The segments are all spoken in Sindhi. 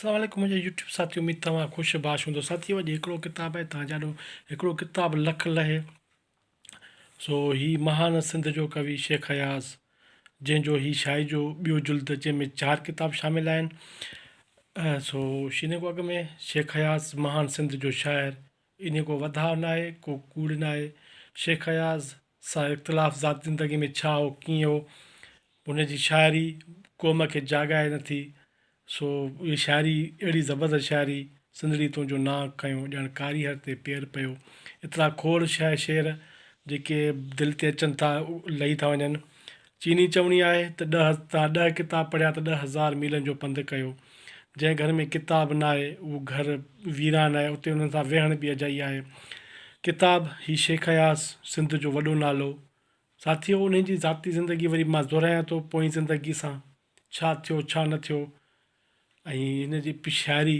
اسلام عليڪم منهنجا يوٽيوب ساٿي اميد توهان خوش باش هوندو ساٿيو اڄ هڪڙو ڪتاب آهي توهان جاڏو هڪڙو ڪتاب لک لهي سو هي مهان سنڌ جو ڪوي شيخ اياز جنهن جو هي شاعري جو ٻيو جلد جنهن ۾ چار ڪتاب شامل آهن سو شيني کو اڳ ۾ شيخ اياز مهان سنڌ جو شاعر انهي ڪو وڌاء ناهي ڪو ڪوڙ ناهي شيخ اياز سان اختلاف ذاتي زندگي ۾ ڇا هو ڪيئن هو هن جي شاعري قوم کي جاڳائي نه ٿي سو اهي شاعري اهڙي زبردست شاعري سنڌڙي تنهنجو نانء کنيو ڄڻ ڪاريهر تي پير پيو ايترا کوڙ شعر جيڪي دل تي اچن ٿا لهي ٿا وڃن چيني چوڻي آهي ته ڏهه توهان ڏهه ڪتاب پڙهيا ته 10,000 ميلن جو پنڌ ڪيو. جنهن گهر ۾ ڪتاب ناهي اهو گهر ويران آهي اتي انهن سان ويهڻ به اجائي آهي. ڪتاب، هي شيخ اياز سنڌ جو وڏو نالو. ساٿيو انهن جي ذاتي زندگي وري مان دهرايان ٿو پوئين زندگي سان ڇا ٿيو ڇا نه ٿيو ۽ هن جي شاعري.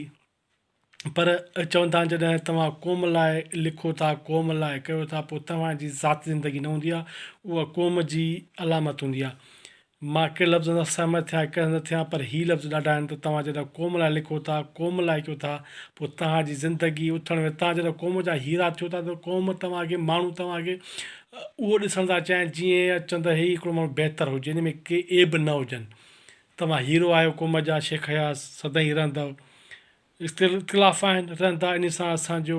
پر چون ٿا جڏهن توهان قوم لاء لکو ٿا قوم لاء ڪيو ٿا پوء توهان جي ذاتي زندگي نه هوندي آهي اها قوم جي علامت هوندي آهي مان ڪهڙي لفظن سان سهمت ٿيان ڪهڙن نه ٿيان پر هي لفظ ڏاڍا آهن ته توهان جڏهن قوم لاء لکو ٿا قوم لاء ڪيو ٿا پوء توهان جي زندگي اٿڻ ويهڻ توهان جڏهن قوم جا هيرا ٿيو ٿا ته قوم توهان کي ماڻهو توهان کي اهو ڏسڻ ٿا چاهين جيئن چون ٿا هي هڪڙو ماڻهو بهتر هجي ان ۾ ڪي عيب نه هجن توهان هيرو آهيو قوم جا شيخ اياز سدائين رهندؤ اختلاف آهن رهندا انهي سان اسان جو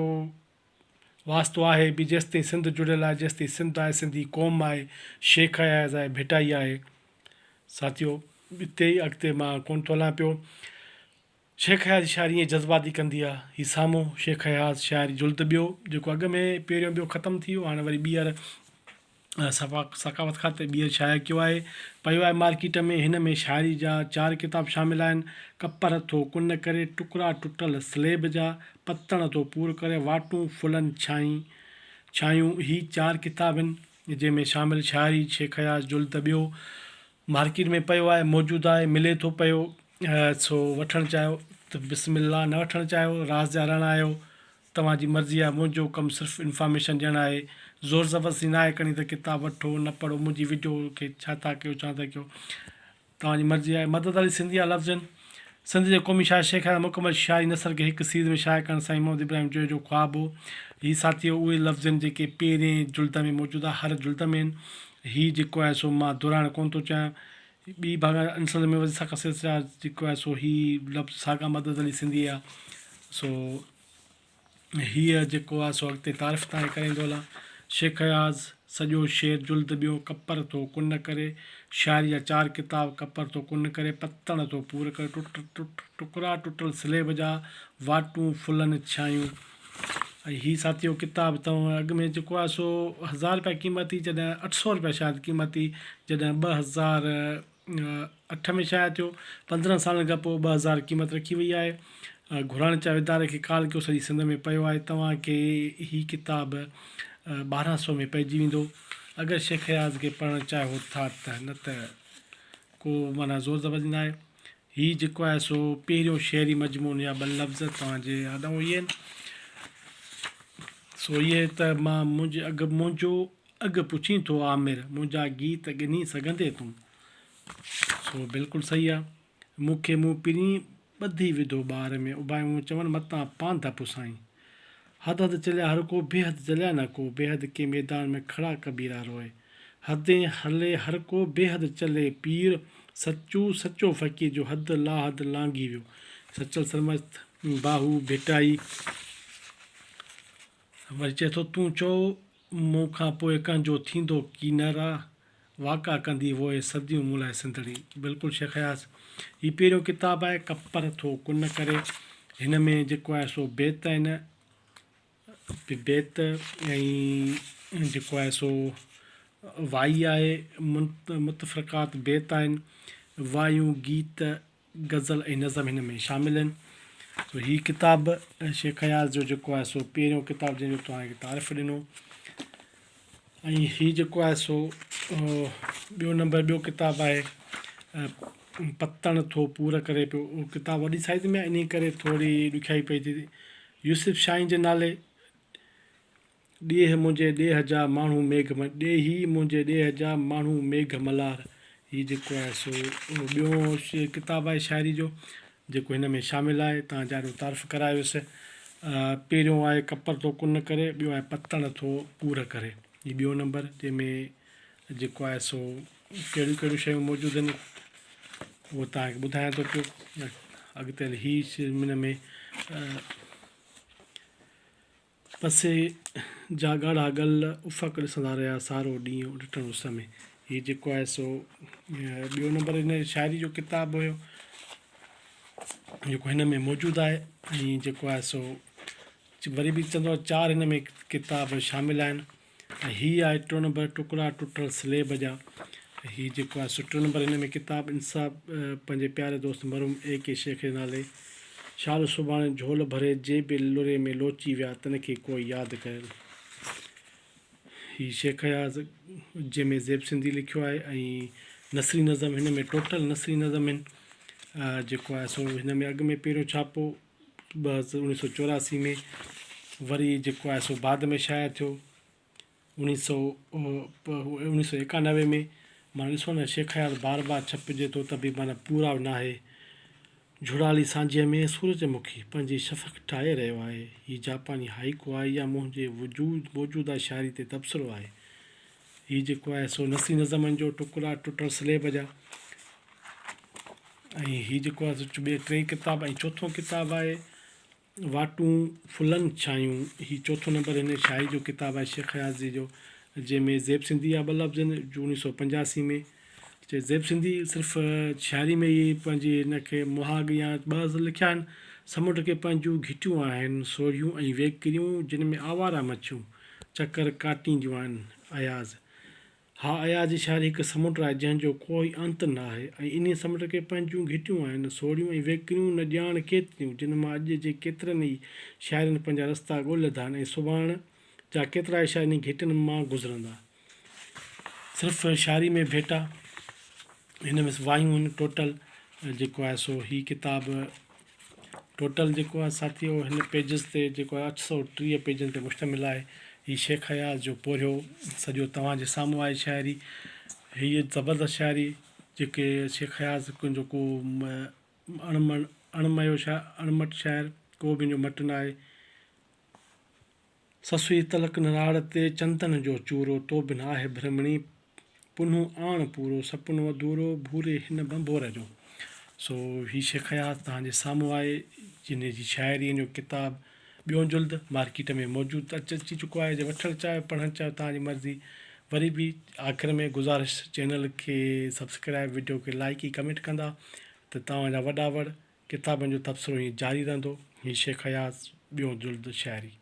واسطو آهي به جيستائين سنڌ جڙيل آهي جيستائين سنڌ آهي سنڌي قوم آهي شيخ اياز آهي ڀٽائي آهي ساٿيو اتي ئي اڳتي مان ڪونه ٿو هلان پيو شيخ اياز جي شاعري ائين جذباتي ڪندي آهي هي سامهون شيخ اياز شاعري جلد ٻيو جيڪو اڳ ۾ پهريون ٻيو ختم ٿي ويو هاڻي وري ٻيهر ثقافت کاتي ٻيهر شايع ڪيو آهي. پيو آهي مارڪيٽ ۾. هن ۾ شاعري جا چار ڪتاب شامل آهن. ڪپر ٿو ڪن ڪري، ٽڪرا ٽٽل سليب جا، پتڻ ٿو پور ڪري، واٽون ڦلن ڇائين ڇايون. هي چار ڪتاب آهن، جنهن ۾ شامل شاعري شيخ اياز جلد ٻيو مارڪيٽ ۾ پيو آهي، موجود آهي، ملي ٿو پيو. سو وٺڻ چاهيو ته بسم الله، نه وٺڻ چاهيو راز جا رڻ آهيو. توهان جي مرضي آهي منهنجو ڪم صرف انفارميشن ڏيڻ آهي زور زبردستي ناهي ڪرڻي ته ڪتاب وٺو نه پڙهو منهنجي وڊيو کي ڇا ٿا ڪيو ڇا ٿا ڪيو توهان جي مرضي آهي مدد علي سنڌي جا لفظ آهن سنڌ جي قومي شاعر شيخ اياز مڪمل شاعري نثر کي هڪ سيريز ۾ شايع ڪرڻ سائين محمد ابراهيم جويي جو خواب هو هي ساٿيو اهي لفظ آهن جيڪي پهرين جلد ۾ موجود آهي هر جلد ۾ آهن هي جيڪو آهي سو مان دهرائڻ ڪونه ٿو چاهيان ٻي ڀاڱا انسل ۾ وزي ساڪا سلسله جيڪو آهي سو هي لفظ ساڳا مدد علي سنڌي آهي سو هيء جيڪو آ سو اڳتي تعارف تائين ڪريندو هلان. شيخ اياز، سڄو شعر جلد ٻيون، ڪپر ٿو ڪن ڪري، شاعري جا چار ڪتاب، ڪپر ٿو ڪن ڪري، پتڻ ٿو پور ڪري، ٽٽ ٽٽ ٽڪرا ٽٽل سليب جا، واٽون ڦلن ڇايون. ۽ هي ساٿيو ڪتاب توهان اڳ ۾ جيڪو آ سو هزار رپيا قيمت هئي جڏهن اٺ سئو رپيا شايد قيمت هئي جڏهن 2008 ۾ شايع ٿيو. 15 سالن کان پوء 2000 قيمت رکي وئي آهي. گهرڻ چاهيو اداري کي ڪال ڪيو سڄي سنڌ ۾ پيو آهي. توهان کي هي ڪتاب 12 سو ۾ پئجي ويندو. اگر شيخ اياز کي پڙهڻ چاهيو ٿا ته نه ته ڪو معنيٰ زور زبردستي ناهي. هي جيڪو آهي سو پهريون شعري مضمون يا ٻه لفظ توهان جي آڏو اهي آهن. سو اهي ته مان منهنجي اڳ منهنجو اڳ پڇين ٿو عامر، منهنجا گيت ڳنهي سگهندين تون؟ سو بلڪل صحيح آ. مون کي مون پرين ٻڌي وڌو ٻار ۾، اڀايون چون متان پانڌ پسائين. حد حد چليا هر ڪو، بي حد جليا نه ڪو، بي حد ڪي ميدان ۾ کڙا ڪبيرا روئي. حدين هلي هر ڪو، بي حد چلي پير، سچو سچو فقير جو حد لاحد لانگهي ويو. سچل سرمست، باهو ڀٽائي وري چئي ٿو، تون چئو مون کان پوء ڪنهن جو ٿيندو ڪينر آ، واڪا ڪندي ووء صديون مون لاء سنڌڙي. بلڪل شيخ اياز. هي پهريون ڪتاب آهي ڪپر ٿو ڪن ڪري. هن ۾ جيڪو آهي سو بيت آهن. بيت ۽ جيڪو آهي سو وائي آهي. متفرقات بيت آهن. وايون، گيت، غزل ۽ نظم هن ۾ شامل آهن. سو هي ڪتاب شيخ اياز جو جيڪو آهي سو پهريون ڪتاب جنهن جو توهان کي تعارف ڏنو ۽ هي جيڪو آهي سو ٻيو نمبر ٻيو ڪتاب آهي پتڻ ٿو پور ڪري پيو اهو ڪتاب وڏي سائز ۾ آهي انهي ڪري ٿوري ڏکيائي پئي ٿي يوسف شاهين جي نالي ڏيهه منهنجي ڏيهه جا ماڻهو ميگهه م ڏيهي منهنجي ڏيهه جا ماڻهو ميگهه ملهار هي جيڪو آهي سو ٻيو ڪتاب آهي شاعري جو. جيڪو هن ۾ شامل آهي توهان جا آڏو تعارف ڪرايوس. پهريون آهي ڪپر ٿو ڪن ڪري، ٻيو آهي پتڻ ٿو پور ڪري. هي ٻيو نمبر جنهن ۾ جيڪو آهي سو ڪهڙيون ڪهڙيون شيون موجود آهن اهو توهان کي ٻڌايان ٿو پيو. اڳتي هلي هي هن ۾ پسي جا ڳاڙها ڳل افق ڏسندا رهيا سارو ڏينهن ڊٽڻ اس ۾. هي جيڪو آهي سو ٻيو نمبر هن شاعري جو ڪتاب هيو جيڪو هن ۾ موجود آهي ۽ جيڪو آهي سو وري به چوندو چار هن ۾ ڪتاب شامل آهن. ۽ هي آهي ٽيون نمبر ٽڪرا ٽٽل سليب جا. هي جيڪو آهي سو ٽيون نمبر هن ۾ ڪتاب انصاف پنهنجي پياري دوست مرحوم اي ڪي شيخ جي نالي. شال سڀاڻي جهول ڀري جي به لري ۾ لوچي ويا تن کي ڪوئي ياد ڪري. هي شيخ اياز جنهن ۾ زيب سنڌي لکيو آهي ۽ نثري نظم هن ۾ ٽوٽل نثري نظم آهن جيڪو آهي سو هن ۾ اڳ ۾ پهريون ڇاپو 1984 ۾ وري جيڪو آهي سو بعد ۾ شايع ٿيو 1991 ۾ معنيٰ ڏسو نه شيخ اياز بار بار ڇپجي ٿو ته به معنيٰ پورائو ناهي. جھڙالي سانجهيء ۾ سورج مکي پنهنجي شفق ٺاهي رهيو آهي. هي جاپاني هائيڪو آهي يا منهنجي وجود موجوده شاعري تي تبصرو آهي. هي جيڪو آهي سو نثري نظمن جو ٽڪرا ٽٽل سليب جا ۽ هي جيڪو آهي سو ٻئي ٽي ڪتاب ۽ چوٿون ڪتاب آهي واٽون ڦلن ڇايون هي چوٿون نمبر هن شاعري جو ڪتاب آهي شيخ اياز جي جو جنهن ۾ زيب سنڌي جا ٻه لفظ آهن 1985 ۾ چي زيب سنڌي صرف شاعري ۾ ئي پنهنجي هن کي مهاڳ يا ٻه لکيا آهن سمنڊ کي پنهنجون گهٽيون آهن سوڙهيون ۽ ويڪريون جن ۾ آواره مڇيون چڪر ڪاٽينديون آهن اياز ها اياز جي شاعري هڪ سمنڊ آهي جنهن جو ڪوئي انت نه آهي ۽ انهيء سمنڊ کي پنهنجون گهٽيون آهن، سوڙهيون ۽ ويڪريون نه ڄاڻ ڪيتريون، جن مان اڄ جي ڪيترن ئي شاعرن پنهنجا رستا ڳولي لڌا آهن ۽ سڀاڻ جا ڪيترائي شاعر انهن گهٽين مان گذرندا. صرف شاعري ۾ ڀيٽا هن ۾ وايون آهن ٽوٽل جيڪو آهي سو هي ڪتاب ٽوٽل جيڪو آهي ساٿيو هن پيجز تي جيڪو آهي 830 پيجن تي مشتمل آهي هي شيخ اياز جو پورهيو سڄو توهان جي سامهون آهي شاعري هي زبردست شاعري جيڪي شيخ اياز جو ڪو اڻ اڻميو اڻمٽ شاعر ڪو به ان جو مٽ نه آهي. سسئي تلڪ نراڙ تي چندن جو چورو، تو بن آهه برهمڻي، پنهون آڻ پورو، سپنو اڌورو، ڀوري هن ڀنڀور جو. سو هي شيخ اياز توهان جي سامهون آهي، جنهن جي شاعريء جو ڪتاب ٻيون جلد مارڪيٽ ۾ موجود اچي چڪو آهي، جي وٺڻ چاهيو پڙهڻ چاهيو توهان جي مرضي. وري به آخر ۾ گذارش چينل کي سبسڪرائب وڊيو کي لائيڪ ۽ ڪمينٽ ڪندا ته توهان جا وڏا وڙ. ڪتابن جو تبصرو ائين جاري رهندو. هي شيخ اياز ٻيون جلد شاعري.